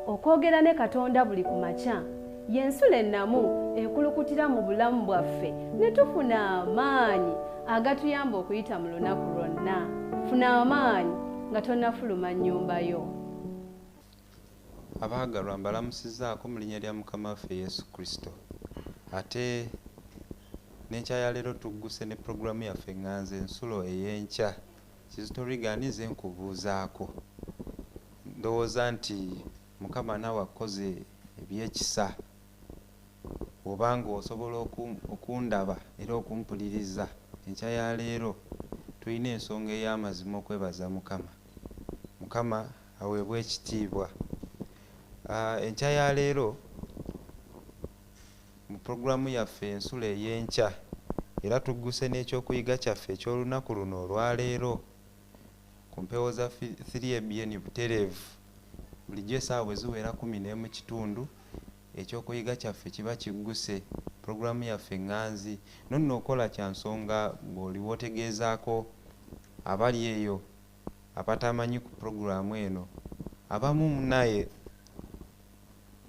Okwogera ne Katonda buli ku makya y'ensulo ennamu ekulukutira mu bulamu bwaffe ne tufuna amaanyi agatuyamba okuyita mu lunaku lwonna. Funa amaanyi nga tonnafuluma nnyumba yo. Abaagalwa, mbalamusizzaako mu linnya lya Mukama waffe Yesu Kristo. Ate n'enkya ya leero tugguse ne pulogulaamu yaffe ŋŋanzi Ensulo ey'Enkya. Kizito Reagan nze nkubuuzaako. Ndowooza nti Mukama naawe akukoze eby'ekisa, bw'oba ng'osobola okundaba era okumpuliriza enkya ya leero, tulina ensonga ey'amazima okwebaza Mukama. Mukama aweebwe ekitiibwa. Enkya ya leero mu pulogulaamu yaffe Ensulo ey'Enkya, era tugguse n'ekyokuyiga kyaffe eky'olunaku luno olwaleero ku mpewo za 3ABN butereevu. Bulijjo essaawa bwe ziwera 11:15, ekyokuyiga kyaffe kiba kigguse, pulogulaamu yaffe ŋŋanzi. Nonno okola kya nsonga ng'oliwo otegeezaako abali eyo abatamanyi ku pulogulaamu eno. Abamu munnaye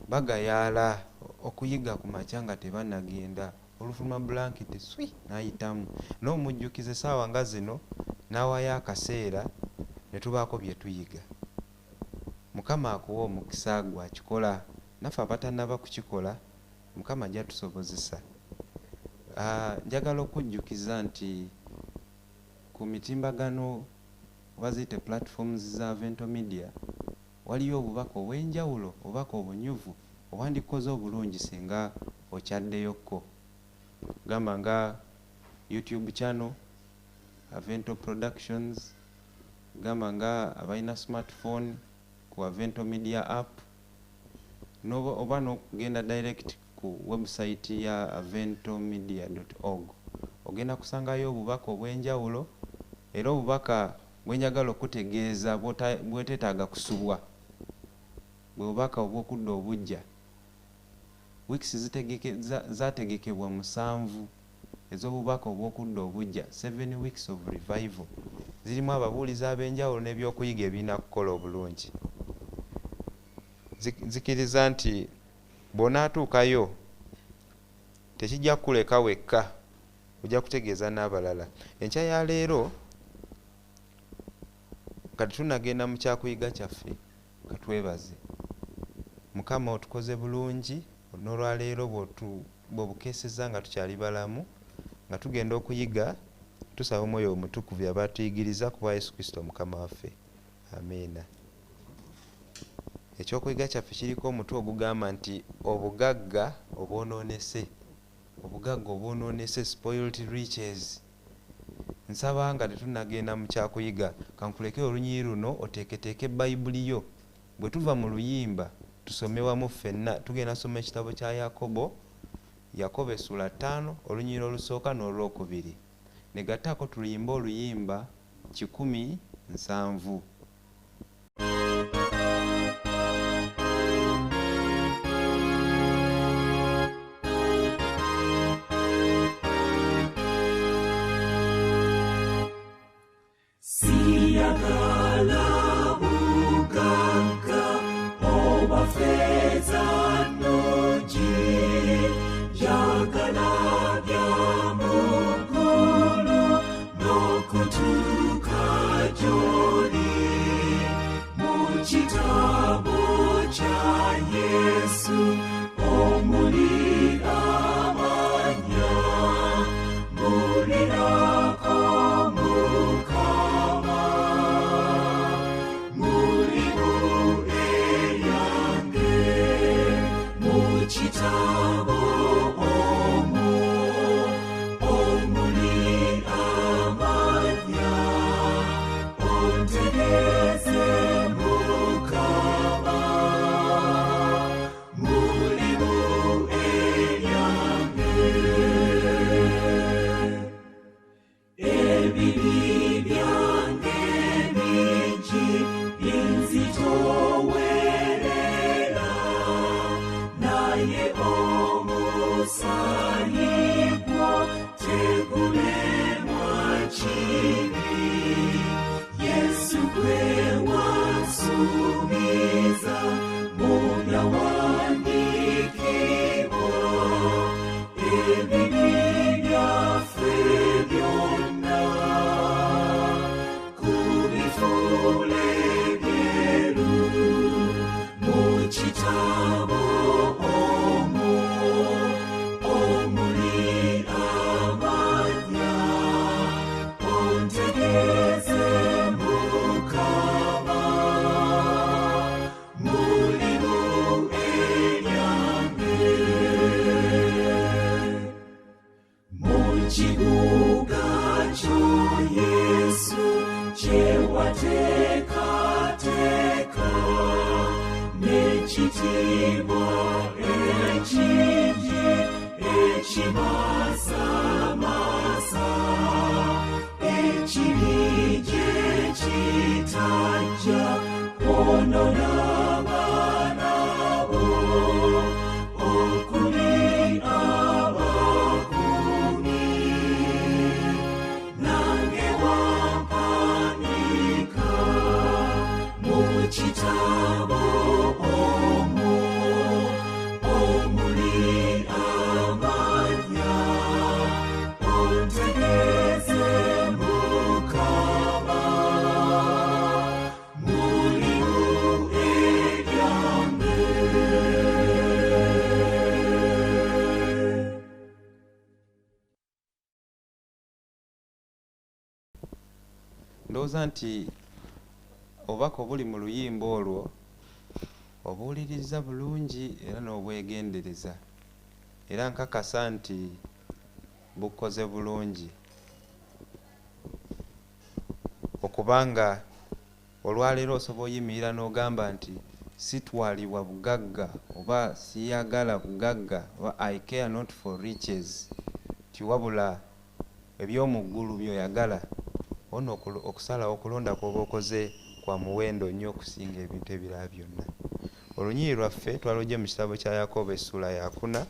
bagayaala okuyiga ku makya nga tebannagenda, olufuluma bulanketi swi n'ayitamu. N'omujjukiza essaawa nga zino n'awaayo akaseera ne tubaako bye tuyiga. Mukama akuwa omukisa gw'akikola, naffe abatannaba kukikola Mukama ajja tusobozesa. Njagala okujjukiza nti ku mitimbagano oba ziyite platforms za Avento Media waliyo obubaka obw'enjawulo, obubaka obunyuvu obwandikoze obulungi singa okyaddeyokko. Gamba nga YouTube channel Avento Productions, gamba nga abalina smartphone ku Avento Media app, oba n'okugenda direct ku website ya aventomedia.org. Ogenda kusangayo obubaka obw'enjawulo, era obubaka bwe njagala okutegeeza bweteetaaga kusubwa, bwe bubaka obw'okudda obuggya. Weeks zaategekebwa 7 ez'obubaka obw'okudda obuggya, 7 weeks of revival. Zirimu ababuulizi ab'enjawulo n'ebyokuyiga ebirina kukola obulungi. Nzikiriza nti bw'onaatuukayo tekijja kukuleka wekka, ojja kutegeeza n'abalala. Enkya ya leero nga tetunnagenda mu kyakuyiga kyaffe, ka twebaze Mukama otukoze bulungi n'olwaleero bw'obukeesezza nga tukyali balamu, nga tugenda okuyiga. Tusaba Omwoyo Omutukuvu yaba atuyigiriza ku bwa Yesu Kristo Mukama waffe. Amiina. Ekyokuyiga kyaffe kiriko omutwe ogugamba nti obugagga obwonoonese. Obugagga obwonoonese, spoiled riches. Nsaba nga tetunnagenda mu kyakuyiga, kankuleke olunyiriri luno oteeketeeke Bayibuli yo. Bwe tuva mu luyimba tusome wamu ffenna. Tugenda kusoma ekitabo kya Yakobo, Yakobo essula 5, olunyiriri olusooka n'olwokubiri. Negattaako tuluyimbe oluyimba 170. Siyagala bugagga oba ffeeza nnungi, njagala bya mu ggulu n'okutuuka gy'oli. Ekitiibwa ekingi ekimasamasa ekibi gye kitajja kwonoona abaana bo okuli abakuumi nange wampanika mu kitabo omwo omuli amannya ontegeeze Mukama mulimu eryange. Ndowooza nti obubaka obuli mu luyimba olwo obuwuliriza bulungi era n'obwegendereza, era nkakasa nti bukoze bulungi okubanga olwaleero osobola oyimirira n'ogamba nti sitwalibwa bugagga oba siyagala bugagga oba I care not for riches, ti wabula eby'omu ggulu by'oyagala. Ono okusalawo okulonda kw'oba okoze kwa muwendo nnyo okusinga ebintu ebirala byonna. Olunyiriri lwaffe twalujje mu kitabo kya Yakobo essula ya 5,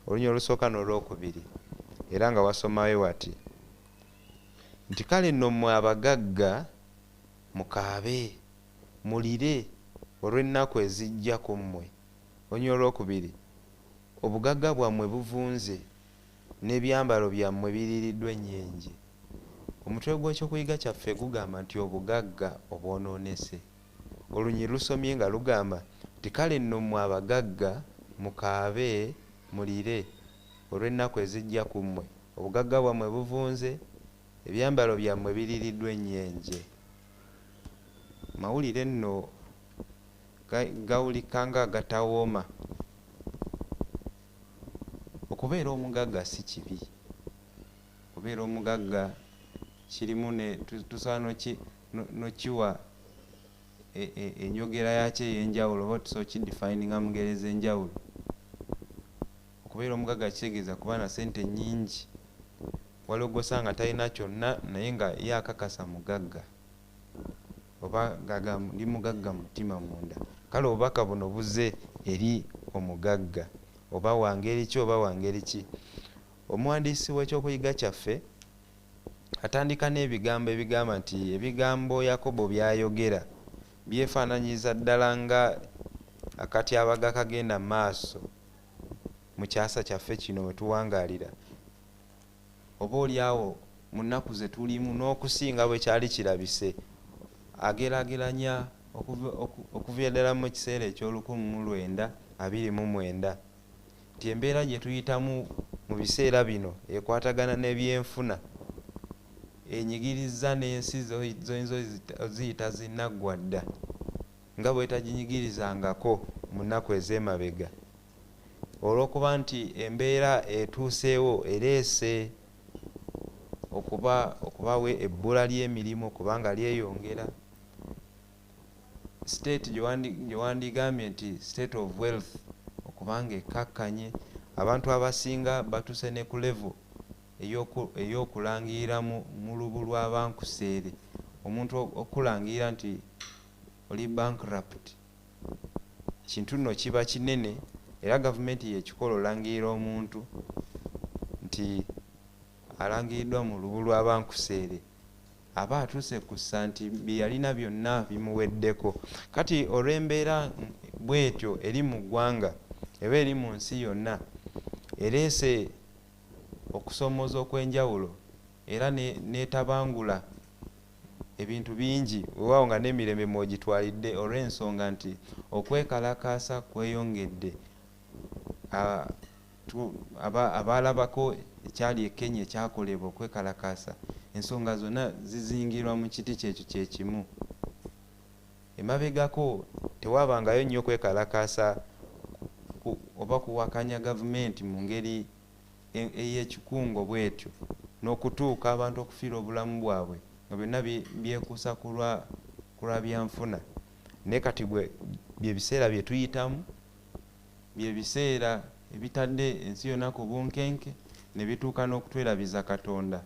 olunyiriri olusooka n'olwokubiri, era nga wasomayo wati nti kale nno mmwe abagagga mukaabe mulire olw'ennaku ezijja ku mmwe. Olunyiriri olwokubiri, obugagga bwammwe buvunze n'ebyambalo byammwe biriiriddwa ennyenje. Omutwe gw'ekyokuyiga kyaffe gugamba nti obugagga obwonoonese. Olunyiriri lusomye nga lugamba nti kale nno mmwe abagagga mukaabe mulire olw'ennaku ezijja ku mmwe, obugagga bwammwe buvunze, ebyambalo byammwe biriiriddwa ennyenje. Mawulire nno gawulika nga agatawooma. Okubeera omugagga si kibi, okubeera omugagga kirimu ne tusobola n'okiwa enjogera yakyo ey'enjawulo oba tusobola okidefininga mu ngeri ez'enjawulo. Okubeera omugagga kitegeeza kuba na ssente nnyingi. Waliwo gw'osanga talina kyonna naye nga ye akakasa mugagga oba ng'agamba ndi mugagga mu mutima munda. Kale obubaka buno buzze eri omugagga oba wa ngeri ki oba wa ngeri ki. Omuwandiisi w'ekyokuyiga kyaffe atandika n'ebigambo ebigamba nti ebigambo Yakobo by'ayogera byefaananyiriza ddala nga akatyabaga kagenda mu maaso mu kyasa kyaffe kino we tuwangaalira, oba oliawo mu nnaku ze tulimu n'okusinga bwe kyali kirabise. Ageraageranya okuviira ddala mu kiseera eky'olukumi mu lwenda abiri mu mwenda, nti embeera gye tuyitamu mu biseera bino ekwatagana n'ebyenfuna enyigiriza n'ensi zoyinza oziyita zinnaggwa dda nga bw'etaginyigirizangako mu nnaku ez'emabega, olw'okuba nti embeera etuuseewo ereese okubawo ebbula ly'emirimu kubanga lyeyongera. State gye wandigambye nti state of wealth okubanga ekkakkanye, abantu abasinga batuuse ne ku level ey'okulangirira mu lubu lw'abankuseere. Omuntu okulangirira nti oli bankrupt kintu nno kiba kinene, era gavumenti yekikola olangirira omuntu nti alangiriddwa mu lubu lw'abankuseere aba atuuse kussa nti bye yalina byonna bimuweddeko. Kati olw'embeera bw'etyo eri mu ggwanga eba eri mu nsi yonna, ereese okusoomooza okw'enjawulo era n'etabangula ebintu bingi, weewaawo nga n'emirembe mw'ogitwalidde, olw'ensonga nti okwekalakaasa kweyongedde. Abaalabako ekyali e Kenya ekyakolebwa okwekalakaasa, ensonga zonna zizingirwa mu kiti kyekyo kye kimu. Emabegako tewabangayo nnyo kwekalakaasa oba kuwakanya gavumenti mu ngeri ey'ekikungo bw'etyo n'okutuuka abantu okufiirwa obulamu bwabwe, nga byonna byekuusa ku lwa byanfuna. Naye kati gwe byebiseera bye tuyitamu, byebiseera ebitadde ensi yonna ku bunkenke ne bituuka n'okutwerabiza Katonda.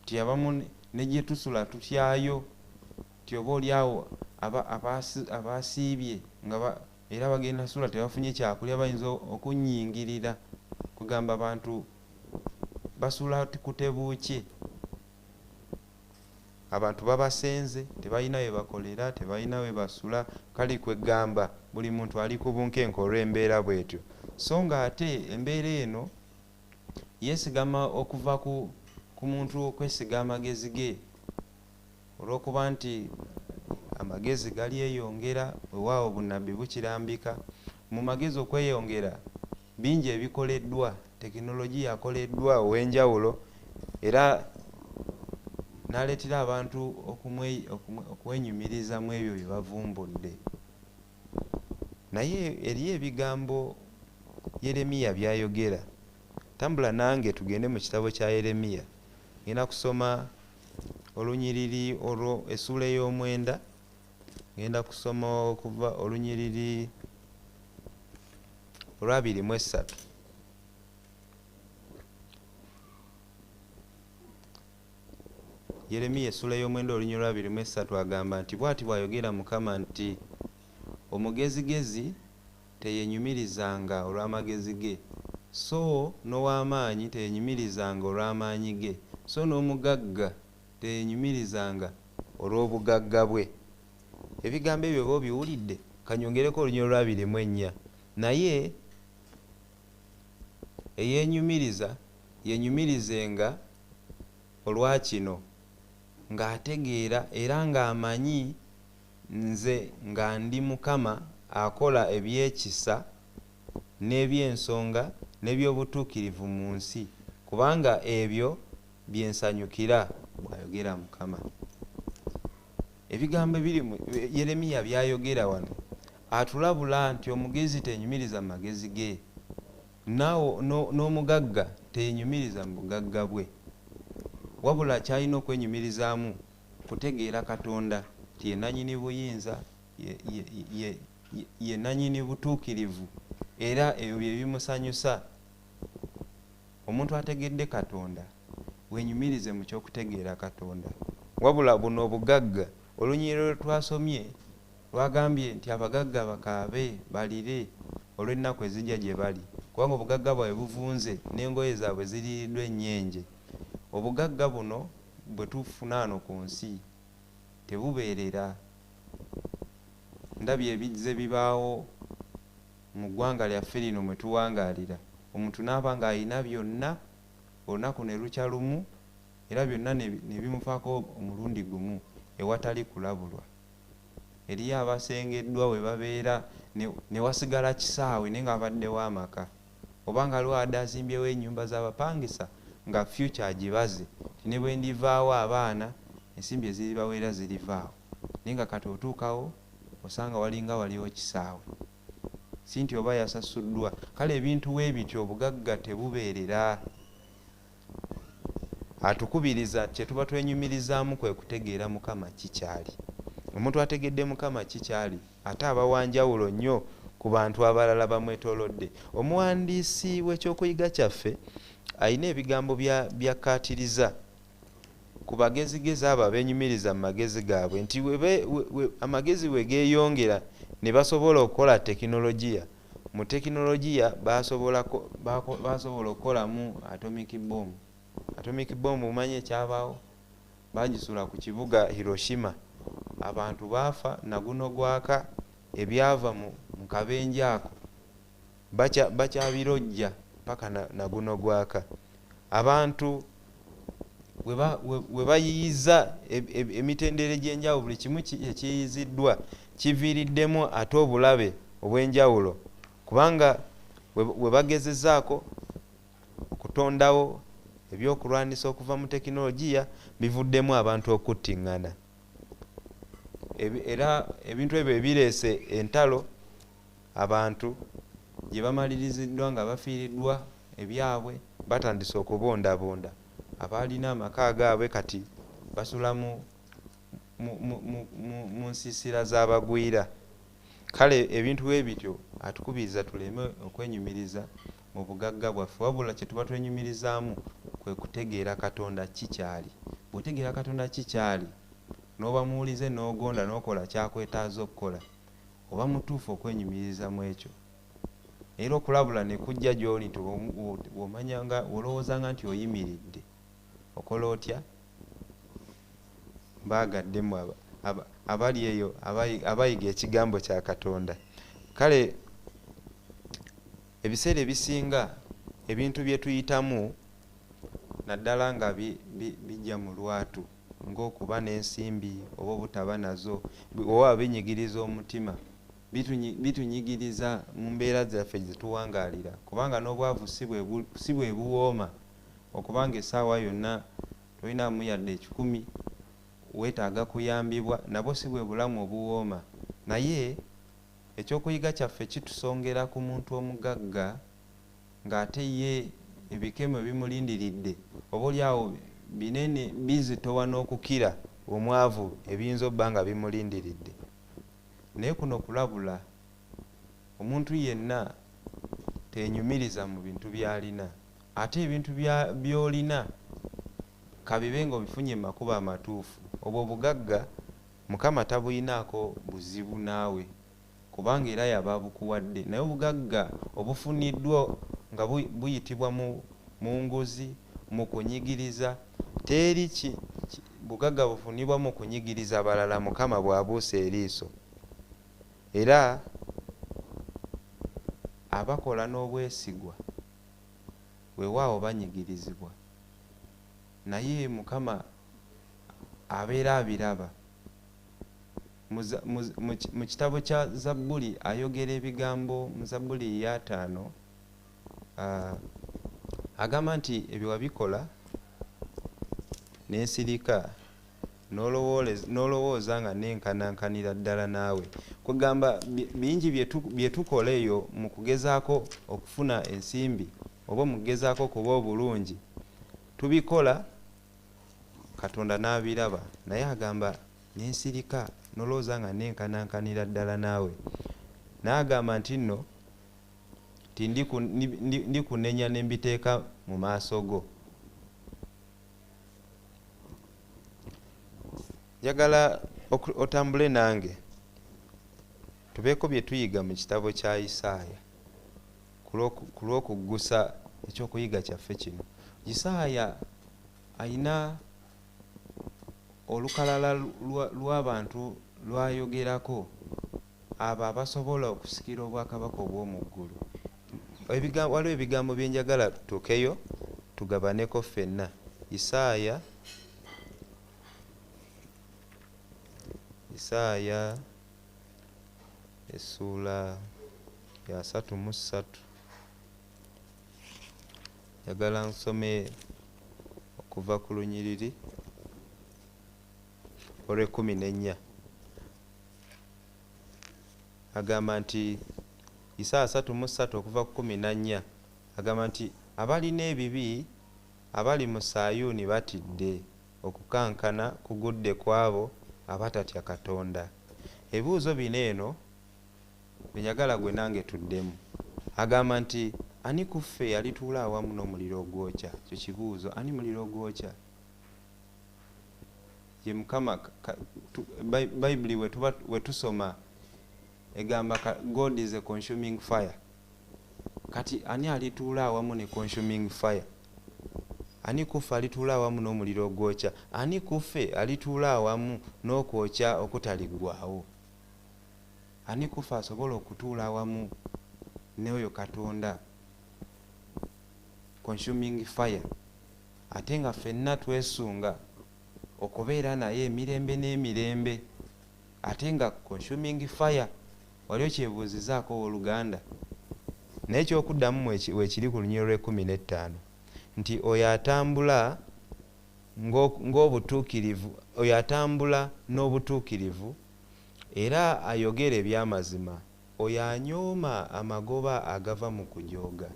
Nti abamu ne gye tusula tutyayo, nti oba oli awo abasiibye nga era bagenda sula tebafunye kyakulya, bayinza okunnyingirira. Kugamba abantu basula kutebuukye, abantu babasenze, tebalina we bakolera, tebalina we basula. Kale kwegamba buli muntu ali ku bunkenke olw'embeera bw'etyo. So nga ate embeera eno yeesigama okuva ku muntu okwesiga amagezi ge, olw'okuba nti amagezi galyeyongera, weewaawo bunnabbi bukirambika. Mu magezi okweyongera bingi ebikoleddwa, tekinologiya akoleddwa ow'enjawulo, era n'aleetera abantu okwenyumiriza mu ebyo bye bavumbudde. Naye eriyo ebigambo Yeremiya by'ayogera. Tambula nange tugende mu kitabo kya Yeremiya. Ngenda kusoma olunyiriri olwo essuula ey'omwenda, ngenda kusoma okuva olunyiriri olwa 23. Yeremiya essuula ey'omwenda olunyiriri olwa 23 agamba nti, bw'ati bw'ayogera Mukama nti, omugezigezi teyenyumirizanga olw'amagezi ge, so n'ow'amaanyi teyenyumirizanga olw'amaanyi ge, so n'omugagga teyenyumirizanga olw'obugagga bwe. Ebigambo ebyo oba obiwulidde, kanyongereko olunyiriri olwa 24. Naye eyeenyumiriza yenyumirizenga olwa kino, ng'ategeera era ng'amanyi nze nga ndi Mukama akola ebyekisa n'eby'ensonga n'eby'obutuukirivu mu nsi, kubanga ebyo bye nsanyukira, bw'ayogera Mukama. Ebigambo ebiri mu Yeremiya by'ayogera wano atulabula nti omugezi teyenyumiriza mu magezi ge, n'omugagga teyenyumiriza mu bugagga bwe, wabula ky'alina okwenyumirizaamu kutegeera Katonda nti ye nannyini buyinza, ye nannyini butuukirivu, era ebyo bye bimusanyusa. Omuntu ategedde Katonda, wenyumirize mu ky'okutegeera Katonda. Wabula buno obugagga, olunyiriri lwe twasomye lwagambye nti abagagga bakaabe balire olw'ennaku ezijja gye bali, kubanga obugagga bwabwe buvunze n'engoye zaabwe ziriiriddwa ennyenje. Obugagga buno bwe tufuna wano ku nsi tebubeerera. Ndabye ebizze bibaawo mu ggwanga lyaffe lino mwe tuwangaalira, omuntu n'aba ng'alina byonna, olunaku ne lukya lumu, era byonna ne bimuvaako omulundi gumu ewatali kulabulwa. Eriyo abasengeddwa we babeera ne wasigala kisaawe naye nga babaddewo amaka, oba nga aliwo abadde azimbyewo ennyumba z'abapangisa nga future agibaze nti ne bwe ndivaawo abaana ensimbi eziribaweera zirivaawo, naye nga kati otuukawo osanga walinga waliwo kisaawe, si nti oba yasasuddwa. Kale ebintu we bityo obugagga tebubeerera. Atukubiriza kye tuba twenyumirizaamu kwe kutegeera Mukama kikyali. Omuntu ategedde Mukama kikyali ate aba wa njawulo nnyo ku bantu abalala bamwetoolodde. Omuwandiisi w'ekyokuyiga kyaffe alina ebigambo byakkaatiriza ku bagezigezi abo abeenyumiriza mu magezi gaabwe nti amagezi we geeyongera ne basobola okukola tekinologiya. Mu tekinologiya basobola okukolamu atomic bomb. Atomic bomb mumanyi ekyabaawo, baagisuula ku kibuga Hiroshima, abantu baafa naguno gwaka. Ebyava mu kabenje ako bakyabirojja paka naguno gwaka. Abantu we bayiyiza emitendera egy'enjawulo, buli kimu ekiyiyiziddwa kiviiriddemu ate obulabe obw'enjawulo, kubanga we bagezezaako okutondawo ebyokulwanisa okuva mu tekinologiya bivuddemu abantu okuttiŋŋana. Era ebintu ebyo ebireese entalo, abantu gye bamaliriziddwa nga bafiiriddwa ebyabwe, batandise okubondabonda. Abaalina amaka gaabwe kati basula mu nsiisira z'abagwira. Kale ebintu bwe bityo atukubiriza tuleme okwenyumiriza mu bugagga bwaffe, wabula kye tuba twenyumirizaamu kwe kutegeera Katonda ki kyali. Bw'otegeera Katonda ki kyali, n'oba muwulize n'ogonda n'okola kyakwetaaza okukola, oba mutuufu okwenyumiriza mu ekyo. Era okulabula ne kujja gy'oli nti bw'omanyanga, bw'olowoozanga nti oyimiridde, okola otya? Mbaagadde mmwe abali eyo abayiga ekigambo kya Katonda. Kale ebiseera ebisinga ebintu bye tuyitamu naddala nga bijja mu lwatu, ng'okuba n'ensimbi oba obutaba nazo, oba binyigiriza omutima, bitunyigiriza mu mbeera zaffe ze tuwangaalira, kubanga n'obwavu si bwe buwooma, okubanga essaawa yonna tolinamu yadde 100, weetaaga kuyambibwa, nabwo si bwe bulamu obuwooma. Naye ekyokuyiga kyaffe kitusongera ku muntu omugagga ng'ate ye ebikemo ebimulindiridde oba oliawo binene bizitowa n'okukira omwavu ebiyinza obba nga bimulindiridde. Naye kuno kulabula omuntu yenna teenyumiriza mu bintu by'alina, ate ebintu by'olina kabibe ng'obifunye mu makubo amatuufu. Obwo obugagga Mukama tabuyinaako buzibu naawe, kubanga era yaba abukuwadde. Naye obugagga obufuniddwa nga buyitibwa mu nguzi, mu kunyigiriza, teri bugagga bufunibwa mu kunyigiriza abalala Mukama bw'abuusa eriiso. Era abakola n'obwesigwa weewaawo banyigirizibwa, naye Mukama abeera abiraba. Mu kitabo kya Zabbuli ayogera ebigambo mu Zabbuli ya 5, agamba nti ebyo wabikola n'ensirika n'olowooza nga nenkanankanira ddala naawe. Kugamba bingi bye tukola eyo mu kugezaako okufuna ensimbi oba mu kugezaako okuba obulungi, tubikola Katonda n'abiraba, naye agamba n'ensirika n'olowooza nga nenkanankanira ddala naawe. N'agamba nti nno nti ndikunenya ne mbiteeka mu maaso go. Njagala otambule nange tubeeko bye tuyiga mu kitabo kya Isaaya ku lw'okuggusa ekyokuyiga kyaffe kino. Isaaya ayina olukalala lw'abantu lw'ayogerako, abo abasobola okusikira obwakabaka obw'omu ggulu. Waliwo ebigambo bye njagala tutuukeyo tugabaneko ffenna. Isaaya essuula ya 33. Njagala nsome okuva ku lunyiriri olw'ekkumi n'ennya. Agamba nti Isaaya 33 okuva ku 14, agamba nti abalina ebibi abali mu Sayuuni batidde, okukankana kugudde ku abo abatatya Katonda. Ebibuuzo bino eno bye njagala gwe nange tuddemu. Agamba nti ani ku ffe yalituula awamu n'omuliro ogwokya? Kyo kibuuzo, ani muliro ogwokya? Ye Mukama. Bayibuli we tusoma egamba God is a consuming fire. Kati ani alituula awamu ne consuming fire? Ani ku ffe alituula awamu n'omuliro ogwokya? Ani ku ffe alituula awamu n'okwokya okutaliggwaawo? Ani ku ffe asobola okutuula awamu n'oyo Katonda consuming fire, ate nga ffenna twesunga okubeera naye emirembe n'emirembe, ate nga consuming fire? Wali okyebuuzizaako, owooluganda? Naye ekyokuddamu weekiri ku lunyiriri lw'ekkumi n'ettaano nti oyo atambula ng'obutuukirivu, oyo atambula n'obutuukirivu era ayogera ebyamazima, oyo anyooma amagoba agava mu kujooga.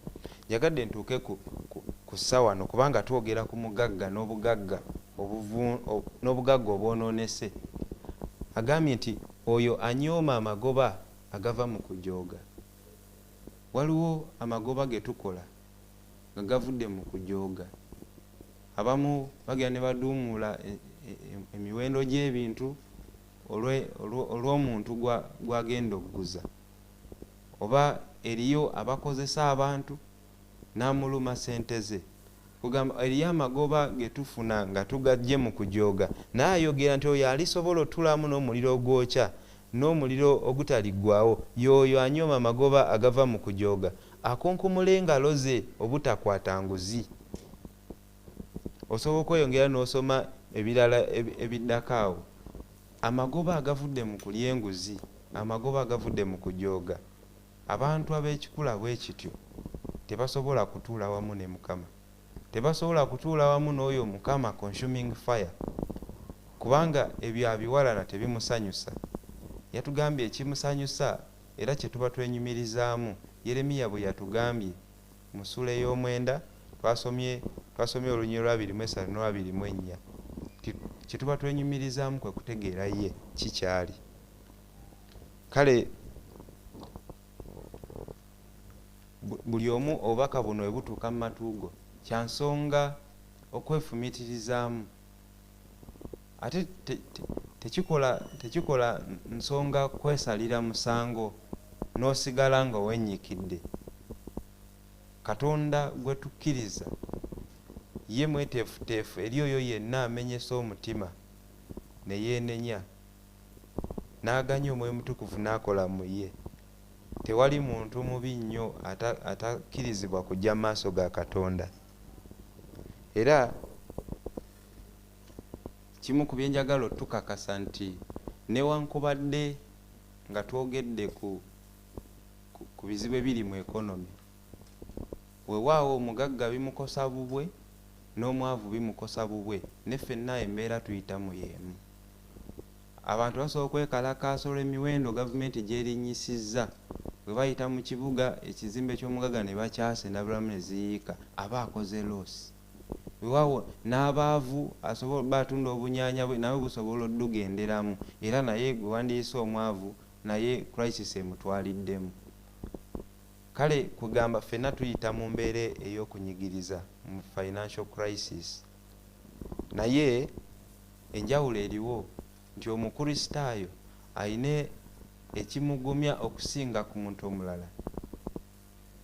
Njagadde ntuuke ku ssa wano, kubanga twogera ku mugagga n'obugagga obwonoonese. Agambye nti oyo anyooma amagoba agava mu kujooga. Waliwo amagoba ge tukola nga gavudde mu kujooga. Abamu bagenda ne baduumula emiwendo gy'ebintu olw'omuntu gw'agenda okuguza, oba eriyo abakozesa abantu n'amuluma ssente ze. Kugamba eriyo amagoba ge tufuna nga tugaggye mu kujooga, naye ayogera nti oyo alisobola otulamu n'omuliro ogwokya n'omuliro ogutaliggwaawo, y'oyo anyooma amagoba agava mu kujooga, akunkumula engalo ze obutakwata nguzi. Osobola okweyongera n'osoma ebirala ebiddako awo. Amagoba agavudde mu kulya enguzi, amagoba agavudde mu kujooga. Abantu ab'ekikula bwe kityo tebasobola kutuula wamu ne Mukama, tebasobola kutuula wamu n'oyo Mukama consuming fire, kubanga ebyo abiwalana tebimusanyusa. Yatugambye ekimusanyusa era kye tuba twenyumirizaamu. Yeremiya bwe yatugambye mu ssuula ey'omwenda, twasomye olunyiriri lwa 23 n'olwa 24, kye tuba twenyumirizaamu kwe kutegeera ye kikyali. Kale buli omu obubaka buno bwe butuuka mu matu go, kya nsonga okwefumiitirizaamu. Ate tekikola nsonga kwesalira musango n'osigala nga wennyikidde. Katonda gwe tukkiriza ye mweteefuteefu eri oyo yenna amenyesa omutima ne yeenenya n'aganya Omwoyo Mutukuvu n'akola mu ye. Tewali muntu mubi nnyo atakkirizibwa kujja mu maaso ga Katonda. Era kimu ku bye njagala otukakasa nti newankubadde nga twogedde ku bizibu ebiri mu ekonomi, weewaawo omugagga bimukosa bubwe n'omwavu bimukosa bubwe, ne ffenna embeera tuyitamu y'emu. Abantu basobola okwekalakaasa olw'emiwendo gavumenti gy'erinnyisizza. Bwe bayita mu kibuga ekizimbe ky'omugagga ne bakyasa endabirwamu ne ziyiika, aba akoze loosi. Weewaawo n'abaavu asobola batunda obunyaanya bwe nawe busobola oddugenderamu, era naye gwe wandiise omwavu naye crisis emutwaliddemu. Kale kugamba ffenna tuyita mu mbeera ey'okunyigiriza mu financial crisis, naye enjawulo eriwo nti Omukristaayo ayina ekimugumya okusinga ku muntu omulala.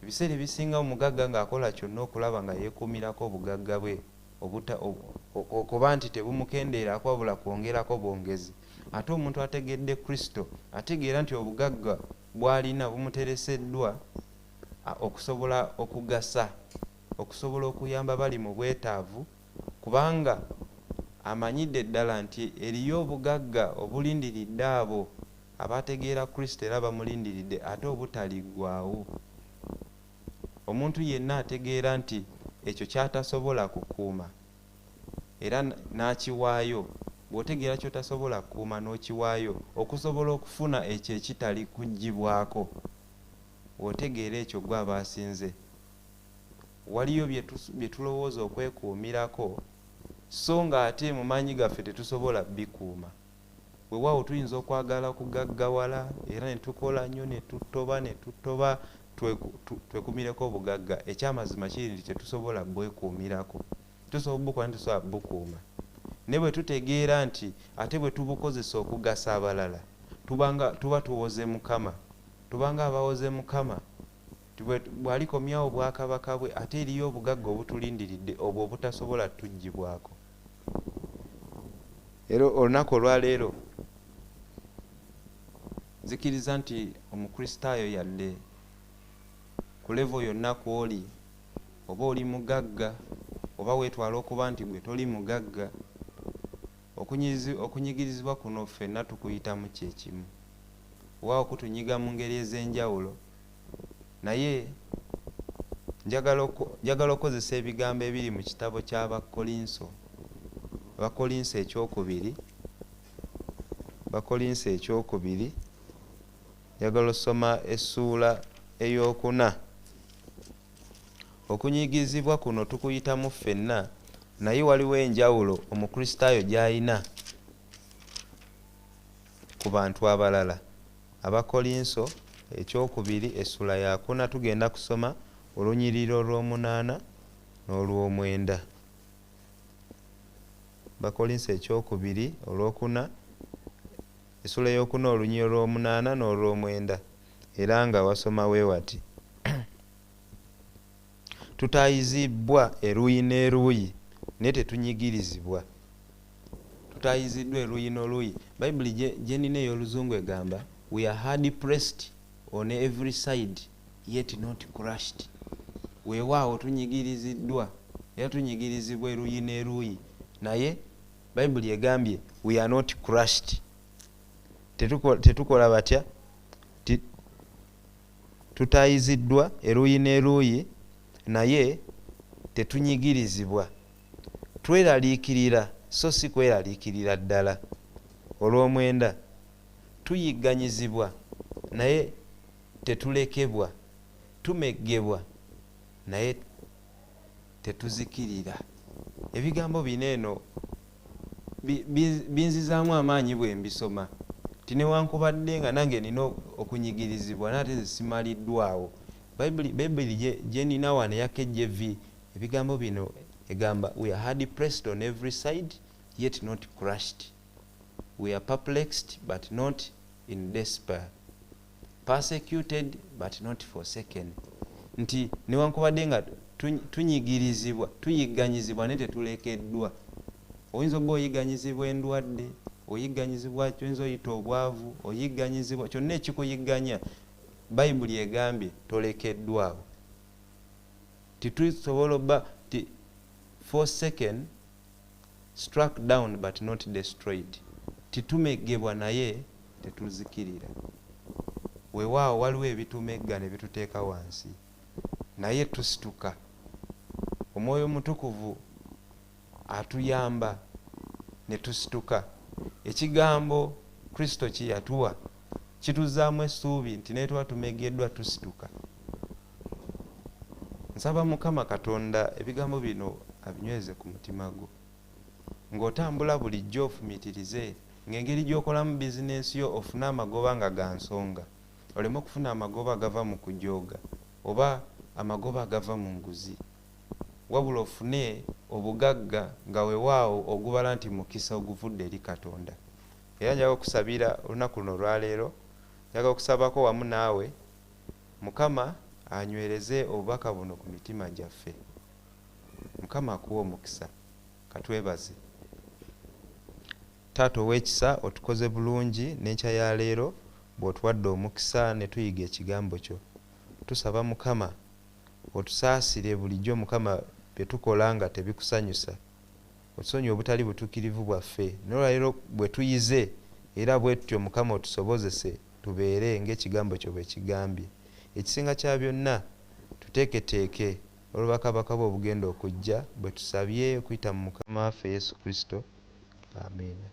Ebiseera ebisinga omugagga ng'akola kyonna okulaba nga yeekuumirako obugagga bwe okuba nti tebumukendeerako wabula kwongerako bwongezi. Ate omuntu ategedde Kristo ategeera nti obugagga bw'alina bumutereseddwa okusobola okugasa, okusobola okuyamba bali mu bwetaavu, kubanga amanyidde ddala nti eriyo obugagga obulindiridde abo abategeera Kristo era bamulindiridde ate obutaliggwaawo. Omuntu yenna ategeera nti ekyo ky'atasobola kukuuma era n'akiwaayo. Bw'otegeera ky'otasobola kukuuma n'okiwaayo okusobola okufuna ekyo ekitali kuggyibwako, bw'otegeera ekyo gwe aba asinze. Waliyo bye tulowooza okwekuumirako, so ng'ate mu maanyi gaffe tetusobola bikuuma. Weewaawo tuyinza okwagala okugaggawala era ne tukola nnyo ne tutoba twekuumireko obugagga. Ekyamazima kiri nti tetusobola bwekuumirako, tusobola obukuuma naye tetusobola bukuuma. Ne bwe tutegeera nti ate bwe tubukozesa okugasa abalala, tuba tuwoze Mukama, tubanga abawoze Mukama. Bw'alikomyawo obwakabaka bwe, ate eriyo obugagga obutulindiridde obwo obutasobola tuggyibwako. Era olunaku olwaleero nzikiriza nti Omukristaayo yadde ku level yonna kw'oli, oba oli mugagga oba weetwala okuba nti gwe toli mugagga, okunyigirizibwa kuno ffenna tukuyitamu kye kimu. Waawo kutunyiga mu ngeri ez'enjawulo, naye njagala okukozesa ebigambo ebiri mu kitabo ky'Abakkolinso, Abakkolinso ekyokubiri, Abakkolinso ekyokubiri, njagala osoma essuula ey'okuna. Okunyigirizibwa kuno tukuyitamu ffenna, naye waliwo enjawulo Omukristaayo gy'alina. ku bantu abalala. Abakolinso ekyokubiri essula yakuna, tugenda kusoma olunyiriri olw'omunaana n'olw'omwenda. Bakolinso ekyokubiri olwokuna, essula eyokuna, olunyiriri olw'omunaana n'olw'omwenda, era nga wasoma weewati: "Tutaayizibbwa eruuyi n'eruuyi, naye tetunyigirizibwa." Tutaayiziddwa eruuyi n'oluuyi. Bayibuli gye nnina ey'Oluzungu egamba, "We are hard pressed on every side, yet not crushed." Weewaawo tunyigiriziddwa era tunyigirizibwa eruuyi n'eruuyi, naye Bayibuli egambye, "We are not crushed." Tetukola batya? Tutaayiziddwa eruuyi n'eruuyi, naye tetunyigirizibwa. Tweraliikirira, so si kweraliikirira ddala. Olw'omwenda: tuyigganyizibwa, naye tetulekebwa. Tumeggebwa, naye tetuzikirira. Ebigambo bino eno binzizaamu amaanyi bwe mbisoma, ti newankubadde nga nange nina okunyigirizibwa, naye ate nze simaliddwawo. Bayibuli gye nina wano eya KJV, ebigambo bino egamba, "We are hard pressed on every side, yet not crushed. We are perplexed, but not in despair. Persecuted, but not forsaken." Nti newankubadde nga tunyigirizibwa, tuyigganyizibwa, naye tetulekeddwa. Oyinza obba oyigganyizibwa endwadde, oyigganyizibwa kyoyinza oyita obwavu, oyigganyizibwa kyonna ekikuyigganya, Bayibuli egambye tolekeddwawo. Titusobola obba ti forsaken, struck down but not destroyed. Titumeggebwa, naye tetuzikirira. Weewaawo waliwo ebitumegga ne bituteeka wansi, naye tusituka. Omwoyo Omutukuvu atuyamba ne tusituka. Ekigambo Kristo kye yatuwa kituzaamu essuubi nti naye tuba tumegeddwa, tusituka. Nsaba Mukama Katonda ebigambo bino abinyweze ku mutima gwo ng'otambula bulijjo. Ofumiitirize ng'engeri gy'okolamu bizinensi yo, ofune amagoba nga ga nsonga, oleme okufuna amagoba agava mu kujooga oba amagoba agava mu nguzi, wabula ofune obugagga nga weewaawo ogubala nti mukisa oguvudde eri Katonda. Era njagala okusabira olunaku luno olwaleero, njagala okusabako wamu naawe, Mukama anywereze obubaka buno ku mitima gyaffe. Mukama akuwa omukisa. Katwebaze. Taata ow'ekisa, otukoze bulungi n'enkya ya leero bw'otuwadde omukisa ne tuyiga ekigambo kyo. Tusaba Mukama otusaasire bulijjo, Mukama, bye tukola nga tebikusanyusa. Otusonyiwe obutali butuukirivu bwaffe. Naye olwaleero bwe tuyize, era bwe tutyo, Mukama, otusobozese tubeere ng'ekigambo kyo bwe kigambye. Ekisinga kya byonna, tuteeketeeke olw'obwakabaka bwe obugenda okujja, bwe tusabye okuyita mu Mukama waffe Yesu Kristo. Amiina.